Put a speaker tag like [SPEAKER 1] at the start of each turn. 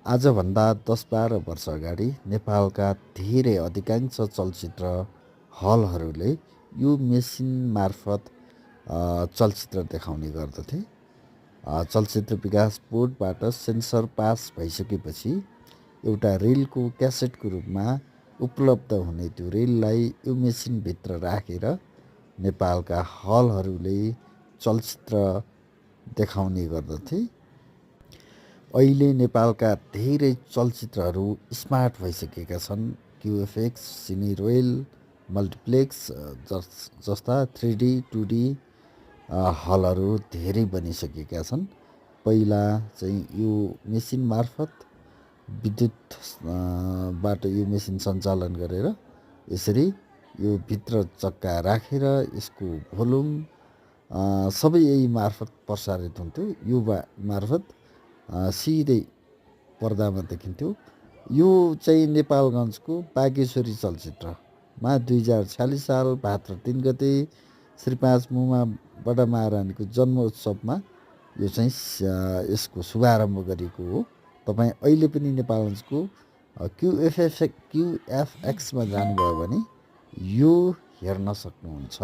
[SPEAKER 1] आजभन्दा 10-12 वर्ष अगाडि नेपालका धेरै अधिकांश चलचित्र हलहरूले यो मेसिन मार्फत चलचित्र देखाउने गर्दथे। चलचित्र विकास बोर्डबाट सेन्सर पास भइसकेपछि एउटा रेलको क्यासेटको रूपमा उपलब्ध हुने त्यो रेललाई यो मेसिनभित्र राखेर नेपालका हलहरूले चलचित्र देखाउने गर्दथे। अहिले नेपालका धेरै चलचित्रहरू स्मार्ट भइसकेका छन्। क्युएफएक्स, सिने रोयल, मल्टिप्लेक्स जस्ता 3D 2D हलहरू धेरै बनिसकेका छन्। पहिला चाहिँ यो मेसिन मार्फत विद्युत बाट यो मेसिन सञ्चालन गरेर यसरी यो भित्र चक्का राखेर यसको भोल्युम सबै यही मार्फत प्रसारित हुन्थ्यो। यो मार्फत सिधै पर्दामा देखिन्थ्यो। यो चाहिँ नेपालगञ्जको बागेश्वरी चलचित्रमा 2046 साल भाद्र 3 गते श्री 5 मुमा बडा महारानीको जन्म उत्सवमा यो चाहिँ यसको शुभारम्भ गरेको हो। तपाईँ अहिले पनि नेपालगञ्जको क्युएफएक्समा जानुभयो भने यो हेर्न सक्नुहुन्छ।